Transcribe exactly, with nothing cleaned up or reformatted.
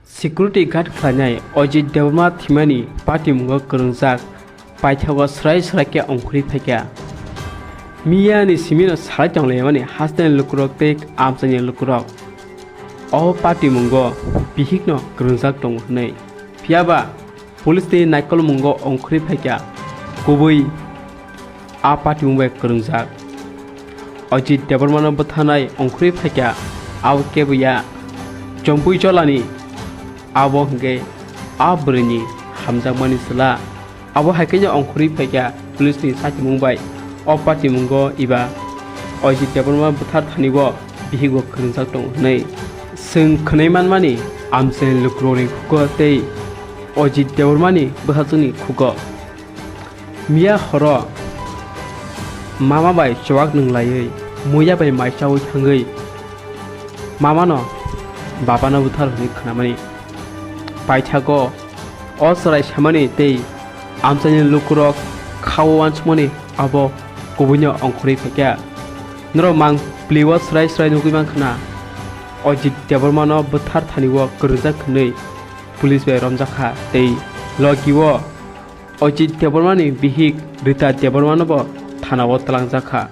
Security guard khlainai Ajit Debbarma thwimani patimungo kwrwngjak paithago swrai swrai khe ongkhorwi phaikha. Miyani simino salai tonglaimani hasteni lukurok tei amchaini lukurok o patimungo bihikno kwrwngjak tongo hwnwi. Phiyaba police ni naikolmungo ongkhorwi phaikha kubui a patimung bai kwrwngjak. Ajit Debbarmano bwtharnai ongkhorwi phaikha abo kebo ya Chompui Cholani, abo hwnkhe a bwrwini hamjakmani chwla. Abo hai kheno ongkhorwi phaikha police ni satimung bai o patimungo eba Ajit Debbarma bwthar thani o bihigo kwrwngjak tongo hwnwi. Chwng khwnai manmani amchaini lukurokni khugo tei Ajit Debbarmani bwsajwkni khugo. Miya horo mama bai chuwak nwnglaiwi, muya bai mai chaui thangwi mamano babano bwthar hwnwi khnamani. Paithago o chwrai samani tei amchaini lukurok kha-o uansukmani abo kubuino ongkhorwi phaikha. Norok mang plio swrai swrai nugwi mankha na, Ajit Debbarmano bwthar thani o kwrwngjak hwnwi police bai romjakha tei logi o Ajit Debbarmani bihik Rita Debbarmanobo thana o twlangjakha.